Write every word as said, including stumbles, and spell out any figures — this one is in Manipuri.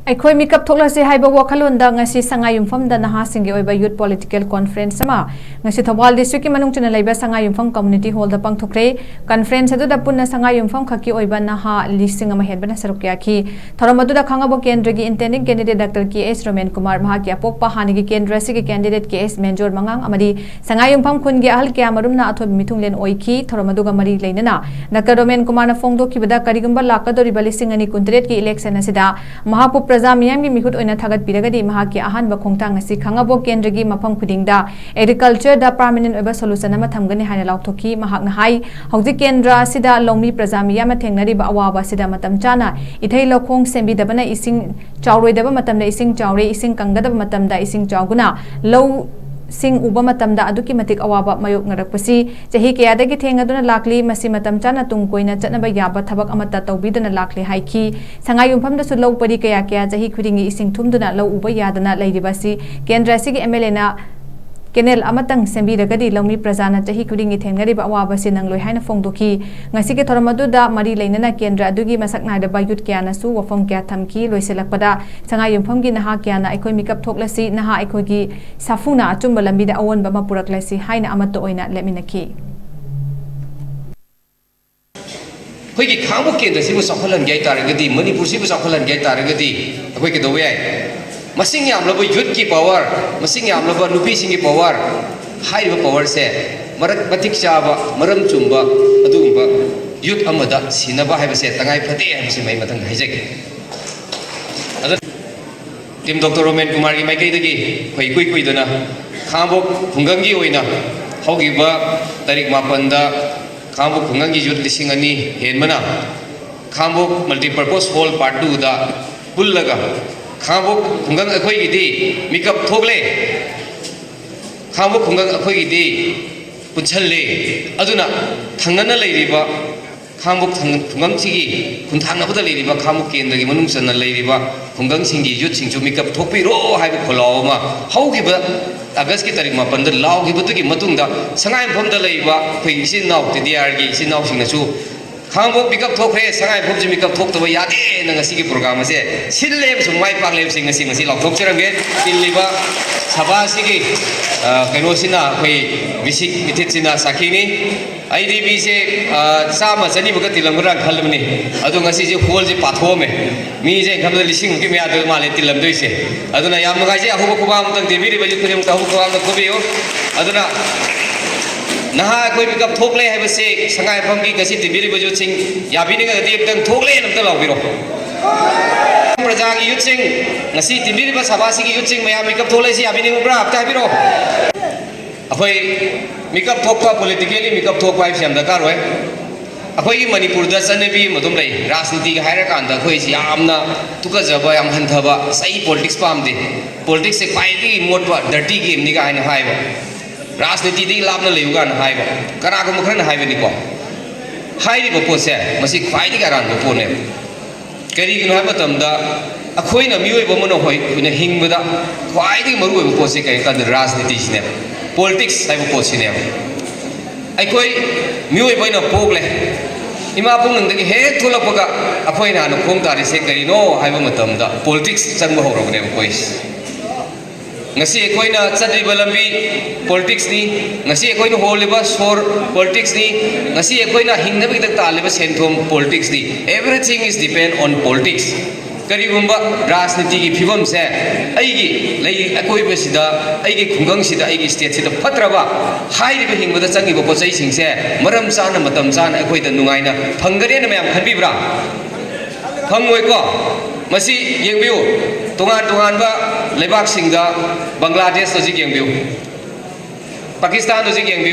ꯑꯩꯈꯣꯏ ꯃꯤꯀꯞ ꯊꯣꯛꯂꯁꯤ ꯍꯥꯏꯕ ꯋꯥꯈꯜꯂꯣꯟꯗ ꯉꯁꯤ ꯁꯉꯥꯏꯌꯨꯝꯐꯝꯗ ꯅꯍꯥꯁꯤꯡꯒꯤ ꯑꯣꯏꯕ youth political conference ꯑꯃ ꯉꯁꯤ ꯊꯧꯕꯥꯜ district ꯀꯤ ꯃꯅꯨꯡ ꯆꯟꯅ ꯂꯩꯕ ꯁꯉꯥꯏꯌꯨꯝꯐꯝ community hall ꯗ ꯄꯥꯡꯊꯣꯛꯈ꯭ꯔꯦ꯫ Conference ꯑꯗꯨꯗ ꯄꯨꯟꯅ ꯁꯉꯥꯏꯌꯨꯝꯐꯝ ꯈꯛꯀꯤ ꯑꯣꯏꯕ ꯅꯍꯥ ꯂꯤꯁꯤꯡ ꯑꯃ ꯍꯦꯟꯕꯅ ꯁꯔꯨꯛ ꯌꯥꯈꯤ꯫ ꯊꯧꯔꯝ ꯑꯗꯨꯗ ꯈꯥꯉꯕꯣꯛ ꯀꯦꯟꯗ꯭ꯔꯒꯤ intending candidate Doctor ꯀꯦ ꯑꯦꯁ ꯔꯣꯃꯦꯟ ꯀꯨꯃꯥꯔ, ꯃꯍꯥꯛꯀꯤ ꯑꯄꯣꯛꯄ ꯍꯥꯟꯅꯒꯤ ꯀꯦꯟꯗ꯭ꯔ ꯑꯁꯤꯒꯤ candidate ꯀꯦ ꯑꯦꯁ ꯃꯦꯟꯖꯣꯔ ꯃꯉꯥꯡ ꯑꯃꯗꯤ ꯁꯉꯥꯏꯌꯨꯝꯐꯝ ꯈꯨꯟꯒꯤ ꯑꯍꯜ ꯀꯌꯥ ꯃꯔꯨꯝꯅ ꯑꯊꯣꯏꯕ ꯃꯤꯊꯨꯡꯂꯦꯟ ꯑꯣꯏꯈꯤ꯫ ꯊꯧꯔꯝ ꯑꯗꯨꯒ ꯃꯔꯤ ꯂꯩꯅꯅ Doctor ꯔꯣꯃꯦꯟ ꯀꯨꯃꯥꯔꯅ ꯐꯣꯡꯗꯣꯛꯈꯤꯕꯗ, ꯀꯔꯤꯒꯨꯝꯕ ꯂꯥꯛꯀꯗꯧꯔꯤꯕ ꯂꯤꯁꯤꯡ ꯑꯅꯤ ꯀꯨꯟꯇꯔꯦꯠꯀꯤ election ꯑꯁꯤꯗ ꯃꯍꯥꯛꯄꯨ ꯄ꯭ꯔꯖꯥ ꯃꯤꯌꯥꯝꯒꯤ ꯃꯤꯍꯨꯠ ꯑꯣꯏꯅ ꯊꯥꯒꯠꯄꯤꯔꯒꯗꯤ, ꯃꯍꯥꯛꯀꯤ ꯑꯍꯥꯟꯕ ꯈꯣꯡꯊꯥꯡ ꯑꯁꯤ ꯈꯥꯉꯕꯣꯛ ꯀꯦꯟꯗ꯭ꯔꯒꯤ ꯃꯐꯝ ꯈꯨꯗꯤꯡꯗ agriculture ꯗ permanent ꯑꯣꯏꯕ solution ꯑꯃ ꯊꯝꯒꯅꯤ ꯍꯥꯏꯅ ꯂꯥꯎꯊꯣꯛꯈꯤ꯫ ꯃꯍꯥꯛꯅ ꯍꯥꯏ, ꯍꯧꯖꯤꯛ ꯀꯦꯟꯗ꯭ꯔ ꯑꯁꯤꯗ ꯂꯧꯃꯤ ꯄ꯭ꯔꯖꯥ ꯃꯤꯌꯥꯝꯅ ꯊꯦꯡꯅꯔꯤꯕ ꯑꯋꯥꯕ ꯑꯁꯤꯗ ꯃꯇꯝ ꯆꯥꯅ ꯏꯊꯩ ꯂꯧꯈꯣꯡ ꯁꯦꯝꯕꯤꯗꯕꯅ ꯏꯁꯤꯡ ꯆꯥꯎꯔꯣꯏꯗꯕ ꯃꯇꯝꯗ ꯏꯁꯤꯡ ꯆꯥꯎꯔꯦ, ꯏꯁꯤꯡ ꯀꯪꯒꯗꯕ ꯃꯇꯝꯗ ꯏꯁꯤꯡ ꯆꯥꯎꯗꯨꯅ ꯂꯧ ꯁꯤꯡ ꯎꯕ ꯃꯇꯝꯗ ꯑꯗꯨꯛꯀꯤ ꯃꯇꯤꯛ ꯑꯋꯥꯕ ꯃꯥꯌꯣꯛꯅꯔꯛꯄꯁꯤ ꯆꯍꯤ ꯀꯌꯥꯗꯒꯤ ꯊꯦꯡꯅꯗꯨꯅ ꯂꯥꯛꯂꯤ꯫ ꯃꯁꯤ ꯃꯇꯝ ꯆꯥꯅ ꯇꯨꯡ ꯀꯣꯏꯅ ꯆꯠꯅꯕ ꯌꯥꯕ ꯊꯕꯛ ꯑꯃꯠꯇ ꯇꯧꯕꯤꯗꯅ ꯂꯥꯛꯂꯤ ꯍꯥꯏꯈꯤ꯫ ꯁꯉꯥꯏꯌꯨꯝꯐꯝꯗꯁꯨ ꯂꯧ ꯄꯔꯤ ꯀꯌꯥ ꯀꯌꯥ ꯆꯍꯤ ꯈꯨꯗꯤꯡꯒꯤ ꯏꯁꯤꯡ ꯊꯨꯝꯗꯨꯅ ꯂꯧ ꯎꯕ ꯌꯥꯗꯅ ꯂꯩꯔꯤꯕ ꯑꯁꯤ ꯀꯦꯟꯗ꯭ꯔ ꯑꯁꯤꯒꯤ ꯑꯦꯝ ꯑꯦꯜ ꯑꯦꯅ ꯀꯦꯅꯦꯜ ꯑꯃꯇꯪ ꯁꯦꯝꯕꯤꯔꯒꯗꯤ ꯂꯧꯃꯤ ꯄ꯭ꯔꯖꯥꯅ ꯆꯍꯤ ꯈꯨꯗꯤꯡꯒꯤ ꯊꯦꯡꯅꯔꯤꯕ ꯑꯋꯥꯕꯁꯤ ꯅꯪꯂꯣꯏ ꯍꯥꯏꯅ ꯐꯣꯡꯗꯣꯛꯈꯤ꯫ ꯉꯁꯤꯒꯤ ꯊꯧꯔꯝ ꯑꯗꯨꯗ ꯃꯔꯤ ꯂꯩꯅꯅ ꯀꯦꯟꯗ꯭ꯔ ꯑꯗꯨꯒꯤ ꯃꯁꯛ ꯅꯥꯏꯔꯕ youth ꯀꯌꯥꯅꯁꯨ ꯋꯥꯐꯝ ꯀꯌꯥ ꯊꯝꯈꯤ꯫ ꯂꯣꯏꯁꯤꯜꯂꯛꯄꯗ ꯁꯉꯥꯏꯌꯨꯝꯐꯝꯒꯤ ꯅꯍꯥ ꯀꯌꯥꯅ ꯑꯩꯈꯣꯏ ꯃꯤꯀꯞ ꯊꯣꯛꯂꯁꯤ, ꯅꯍꯥ ꯑꯩꯈꯣꯏꯒꯤ ꯁꯥꯐꯨꯅ ꯑꯆꯨꯝꯕ ꯂꯝꯕꯤꯗ ꯑꯑꯣꯟꯕ ꯑꯃ ꯄꯨꯔꯛꯂꯁꯤ ꯍꯥꯏꯅ ꯑꯃꯠꯇ ꯑꯣꯏꯅ ꯂꯦꯞꯃꯤꯟꯅꯈꯤ꯫ ꯑꯩꯈꯣꯏꯒꯤ ꯈꯥꯡꯕꯣꯛ ꯀꯦꯟꯗ꯭ꯔꯁꯤꯕꯨ ꯆꯥꯎꯈꯠꯍꯟꯒꯦ ꯍꯥꯏ ꯇꯥꯔꯒꯗꯤ, ꯃꯅꯤꯄꯨꯔꯁꯤꯕꯨ ꯆꯥꯎꯈꯠꯍꯟꯒꯦ ꯍꯥꯏ ꯇꯥꯔꯒꯗꯤ, ꯑꯩꯈꯣꯏ ꯀꯩꯗꯧꯕ ꯌꯥꯏ? ꯃꯁꯤꯡ ꯌꯥꯝꯂꯕ youth ꯀꯤ power, ꯃꯁꯤꯡ ꯌꯥꯝꯂꯕ ꯅꯨꯄꯤꯁꯤꯡꯒꯤ power, ꯍꯥꯏꯔꯤꯕ power ꯁꯦ ꯃꯔꯛ ꯃꯇꯤꯛ ꯆꯥꯕ, ꯃꯔꯝ ꯆꯨꯝꯕ ꯑꯗꯨꯒꯨꯝꯕ youth ꯑꯃꯗ ꯁꯤꯟꯅꯕ ꯍꯥꯏꯕꯁꯦ ꯇꯉꯥꯏ ꯐꯗꯦ ꯍꯥꯏꯕꯁꯤꯃ ꯑꯩ ꯃꯊꯪꯗ ꯍꯥꯏꯖꯒꯦ꯫ ꯑꯗꯨꯅ Team Doctor ꯔꯣꯃꯦꯟ ꯀꯨꯃꯥꯔꯒꯤ ꯃꯥꯏꯀꯩꯗꯒꯤ ꯑꯩꯈꯣꯏ ꯏꯀꯨꯏ ꯀꯨꯏꯗꯅ ꯈꯥꯡꯕꯣꯛ ꯈꯨꯡꯒꯪꯒꯤ ꯑꯣꯏꯅ ꯍꯧꯈꯤꯕ ꯇꯥꯔꯤꯛ ꯃꯥꯄꯟꯗ ꯈꯥꯡꯕꯣꯛ ꯈꯨꯡꯒꯪꯒꯤ youth ꯂꯤꯁꯤꯡ ꯑꯅꯤ ꯍꯦꯟꯕꯅ ꯈꯥꯡꯕꯣꯛ Multipurpose Hall Part Two ꯗ ꯄꯨꯜꯂꯒ ꯈꯥꯡꯕꯣꯛ ꯈꯨꯡꯒꯪ ꯑꯩꯈꯣꯏꯒꯤꯗꯤ ꯃꯤꯀꯞ ꯊꯣꯛꯂꯦ, ꯈꯥꯡꯕꯣꯛ ꯈꯨꯡꯒꯪ ꯑꯩꯈꯣꯏꯒꯤꯗꯤ ꯄꯨꯟꯁꯜꯂꯦ꯫ ꯑꯗꯨꯅ ꯊꯪꯅꯅ ꯂꯩꯔꯤꯕ ꯈꯥꯡꯕꯣꯛ ꯈꯨꯡꯒꯪꯁꯤꯒꯤ ꯈꯨꯟꯊꯥꯡꯅꯕꯗ ꯂꯩꯔꯤꯕ ꯈꯥꯡꯕꯣꯛ ꯀꯦꯟꯗ꯭ꯔꯒꯤ ꯃꯅꯨꯡ ꯆꯟꯅ ꯂꯩꯔꯤꯕ ꯈꯨꯡꯒꯪꯁꯤꯡꯒꯤ youth ꯁꯤꯡꯁꯨ ꯃꯤꯀꯞ ꯊꯣꯛꯄꯤꯔꯣ ꯍꯥꯏꯕ ꯈꯣꯜꯂꯥꯎ ꯑꯃ ꯍꯧꯈꯤꯕ August ꯀꯤ ꯇꯥꯔꯤꯛ ꯃꯥꯄꯟꯗ ꯂꯥꯎꯈꯤꯕꯗꯨꯒꯤ ꯃꯇꯨꯡꯗ ꯁꯉꯥꯏꯌꯨꯝꯐꯝꯗ ꯂꯩꯔꯤꯕ ꯑꯩꯈꯣꯏ ꯏꯆꯤꯟ ꯏꯅꯥꯎ, ꯇꯤ ꯗꯤ ꯑꯥꯔꯒꯤ ꯏꯆꯤꯟ ꯏꯅꯥꯎꯁꯤꯡꯅꯁꯨ ꯈꯥꯡꯉꯕꯣꯛ ꯃꯤꯀꯞ ꯊꯣꯛꯈ꯭ꯔꯦ, ꯁꯉꯥꯏꯌꯨꯝꯐꯝꯁꯤ ꯃꯤꯀꯞ ꯊꯣꯛꯇꯕ ꯌꯥꯗꯦꯅ ꯉꯁꯤꯒꯤ ꯄ꯭ꯔꯣꯒ꯭ꯔꯥꯝ ꯑꯁꯦ ꯁꯤꯜꯂꯦ ꯑꯃꯁꯨꯡ ꯃꯥꯏ ꯄꯥꯛꯂꯦ ꯍꯥꯏꯕꯁꯤ ꯉꯁꯤ, ꯉꯁꯤ ꯂꯥꯎꯊꯣꯛꯆꯔꯝꯒꯦ꯫ ꯇꯤꯜꯂꯤꯕ ꯁꯚꯥ ꯑꯁꯤꯒꯤ, ꯑ, ꯀꯩꯅꯣꯁꯤꯅ, ꯑꯩꯈꯣꯏ ꯃꯤꯁꯤꯛ ꯃꯤꯊꯤꯠꯁꯤꯅ ꯁꯥꯈꯤꯅꯤ꯫ ꯑꯩꯗꯤ ꯃꯤꯁꯦ, ꯑ, ꯆꯥꯝꯃ ꯆꯅꯤꯃꯨꯛꯀ ꯇꯤꯜꯂꯝꯒꯗ꯭ꯔꯥꯅ ꯈꯜꯂꯕꯅꯤ, ꯑꯗꯣ ꯉꯁꯤꯁꯦ ꯍꯣꯜꯁꯦ ꯄꯥꯊꯣꯛꯑꯝꯃꯦ꯫ ꯃꯤꯁꯦ ꯑꯩꯅ ꯈꯟꯕꯗ ꯂꯤꯁꯤꯡꯃꯨꯛꯀꯤ ꯃꯌꯥꯗ ꯃꯥꯜꯂꯦ ꯇꯤꯜꯂꯝꯗꯣꯏꯁꯦ꯫ ꯑꯗꯨꯅ ꯌꯥꯝ ꯅꯨꯡꯉꯥꯏꯖꯩ, ꯑꯍꯧꯕ ꯈꯨꯕꯥꯛ ꯑꯃꯇꯪ ꯇꯤꯟꯕꯤꯔꯤꯕ ꯌꯨꯠ ꯈꯨꯗꯤꯡꯃꯛꯇ ꯑꯍꯧꯕ ꯈꯨꯕꯥꯛ ꯑꯃꯇꯪ ꯈꯨꯕꯤꯌꯨ꯫ ꯑꯗꯨꯅ ꯅꯍꯥ ꯑꯩꯈꯣꯏ ꯃꯤꯀꯞ ꯊꯣꯛꯂꯦ ꯍꯥꯏꯕꯁꯦ ꯁꯉꯥꯏꯌꯨꯝꯐꯝꯒꯤ ꯉꯁꯤ ꯇꯤꯟꯕꯤꯔꯤꯕ ꯌꯨꯠꯁꯤꯡ ꯌꯥꯕꯤꯅꯤꯡꯉꯒꯗꯤ ꯑꯝꯇꯪ "ꯊꯣꯛꯂꯦꯅ" ꯑꯝꯇ ꯂꯥꯎꯕꯤꯔꯣ꯫ ꯄ꯭ꯔꯖꯥꯒꯤ ꯌꯨꯠꯁꯤꯡ, ꯉꯁꯤ ꯇꯤꯟꯕꯤꯔꯤꯕ ꯁꯚꯥꯁꯤꯒꯤ ꯌꯨꯠꯁꯤꯡ ꯃꯌꯥꯝ ꯃꯤꯀꯞ ꯊꯣꯛꯂꯦ ꯁꯤ ꯌꯥꯕꯤꯅꯤꯡꯕ꯭ꯔꯥ? ꯑꯝꯇ ꯍꯥꯏꯕꯤꯔꯣ꯫ ꯑꯩꯈꯣꯏ ꯃꯤꯀꯞ ꯊꯣꯛꯄ, ꯄꯣꯂꯤꯇꯤꯀꯦꯜꯂꯤ ꯃꯤꯀꯞ ꯊꯣꯛꯄ ꯍꯥꯏꯕꯁꯤ ꯌꯥꯝ ꯗꯔꯀꯥꯔ ꯑꯣꯏ꯫ ꯑꯩꯈꯣꯏꯒꯤ ꯃꯅꯤꯄꯨꯔꯗ ꯆꯠꯅꯕꯤ ꯑꯃ ꯑꯗꯨꯝ ꯂꯩ, ꯔꯥꯖꯅꯤꯇꯤꯒ ꯍꯥꯏꯔꯀꯥꯟꯗ ꯑꯩꯈꯣꯏꯁꯤ ꯌꯥꯝꯅ ꯇꯨꯀꯠꯆꯕ, ꯌꯥꯝ ꯍꯟꯊꯕ, "ꯑꯁ, ꯑꯩ ꯄꯣꯂꯤꯇꯤꯛꯁ ꯄꯥꯝꯗꯦ, ꯄꯣꯂꯤꯇꯤꯛꯁꯁꯦ ꯈ꯭ꯋꯥꯏꯗꯒꯤ ꯃꯣꯠꯄ, ꯗꯔꯇꯤ ꯒꯦꯝꯅꯤꯒ" ꯍꯥꯏꯅ ꯍꯥꯏꯕ, "ꯔꯥꯖꯅꯤꯇꯤꯗꯒꯤ ꯂꯥꯞꯅ ꯂꯩꯌꯨ" ꯀꯥꯏꯅ ꯍꯥꯏꯕ, ꯀꯅꯥꯒꯨꯝꯕ ꯈꯔꯅ ꯍꯥꯏꯕꯅꯤꯀꯣ꯫ ꯍꯥꯏꯔꯤꯕ ꯄꯣꯠꯁꯦ ꯃꯁꯤ ꯈ꯭ꯋꯥꯏꯗꯒꯤ ꯑꯔꯥꯟꯕ ꯄꯣꯠꯅꯦꯕ꯫ ꯀꯔꯤꯒꯤꯅꯣ ꯍꯥꯏꯕ ꯃꯇꯝꯗ, ꯑꯩꯈꯣꯏꯅ ꯃꯤꯑꯣꯏꯕ ꯑꯃꯅ ꯍꯣꯏ, ꯑꯩꯈꯣꯏꯅ ꯍꯤꯡꯕꯗ ꯈ꯭ꯋꯥꯏꯗꯒꯤ ꯃꯔꯨꯑꯣꯏꯕ ꯄꯣꯠꯁꯦ ꯀꯔꯤ ꯍꯥꯏ ꯀꯥꯟꯗ ꯔꯥꯖꯅꯤꯇꯤꯁꯤꯅꯦꯕ, ꯄꯣꯂꯤꯇꯤꯛꯁ ꯍꯥꯏꯕ ꯄꯣꯠꯁꯤꯅꯦꯕ꯫ ꯑꯩꯈꯣꯏ ꯃꯤꯑꯣꯏꯕ ꯑꯣꯏꯅ ꯄꯣꯛꯂꯦ, ꯏꯃꯥ ꯄꯨꯛꯅꯨꯡꯗꯒꯤ ꯍꯦꯛ ꯊꯣꯛꯂꯛꯄꯒ ꯑꯩꯈꯣꯏꯅ ꯍꯥꯟꯅ ꯈꯣꯡ ꯇꯥꯔꯤꯁꯦ ꯀꯔꯤꯅꯣ ꯍꯥꯏꯕ ꯃꯇꯝꯗ ꯄꯣꯂꯤꯇꯤꯛꯁ ꯆꯪꯕ ꯍꯧꯔꯕꯅꯦꯕ ꯑꯩꯈꯣꯏꯁꯦ꯫ ꯉꯁꯤ ꯑꯩꯈꯣꯏꯅ ꯆꯠꯂꯤꯕ ꯂꯝꯕꯤ ꯄꯣꯂꯤꯇꯤꯛꯁꯅꯤ, ꯉꯁꯤ ꯑꯩꯈꯣꯏꯅ ꯍꯣꯜꯂꯤꯕ ꯁꯣꯔ ꯄꯣꯂꯤꯇꯤꯛꯁꯅꯤ, ꯉꯁꯤ ꯑꯩꯈꯣꯏꯅ ꯍꯤꯡꯅꯕꯒꯤꯗꯃꯛ ꯇꯥꯜꯂꯤꯕ ꯁꯦꯟꯊꯨꯝ ꯄꯣꯂꯤꯇꯤꯛꯁꯅꯤ꯫ Everything is depend on politics. ꯀꯔꯤꯒꯨꯝꯕ ꯔꯥꯖꯅꯤꯇꯤꯒꯤ ꯐꯤꯕꯝꯁꯦ ꯑꯩꯒꯤ ꯂꯩ ꯑꯀꯣꯏꯕꯁꯤꯗ, ꯑꯩꯒꯤ ꯈꯨꯡꯒꯪꯁꯤꯗ, ꯑꯩꯒꯤ ꯁ꯭ꯇꯦꯠꯁꯤꯗ ꯐꯠꯇ꯭ꯔꯕ, ꯍꯥꯏꯔꯤꯕ ꯍꯤꯡꯕꯗ ꯆꯪꯉꯤꯕ ꯄꯣꯠ ꯆꯩꯁꯤꯡꯁꯦ ꯃꯔꯝ ꯆꯥꯅ, ꯃꯇꯝ ꯆꯥꯅ ꯑꯩꯈꯣꯏꯗ ꯅꯨꯡꯉꯥꯏꯅ ꯐꯪꯒꯅꯦꯅ ꯃꯌꯥꯝ ꯈꯟꯕꯤꯕ꯭ꯔꯥ? ꯐꯪꯉꯣꯏꯀꯣ꯫ ꯃꯁꯤ ꯌꯦꯡꯕꯤꯌꯨ, ꯇꯣꯉꯥꯟ ꯇꯣꯉꯥꯟꯕ ꯂꯩꯕꯥꯛꯁꯤꯡꯗ, ꯕꯪꯒ꯭ꯂꯥꯗꯦꯁ ꯍꯧꯖꯤꯛ ꯌꯦꯡꯕꯤꯌꯨ, ꯄꯥꯀꯤꯁꯇꯥꯟ ꯍꯧꯖꯤꯛ ꯌꯦꯡꯕꯤꯌꯨ꯫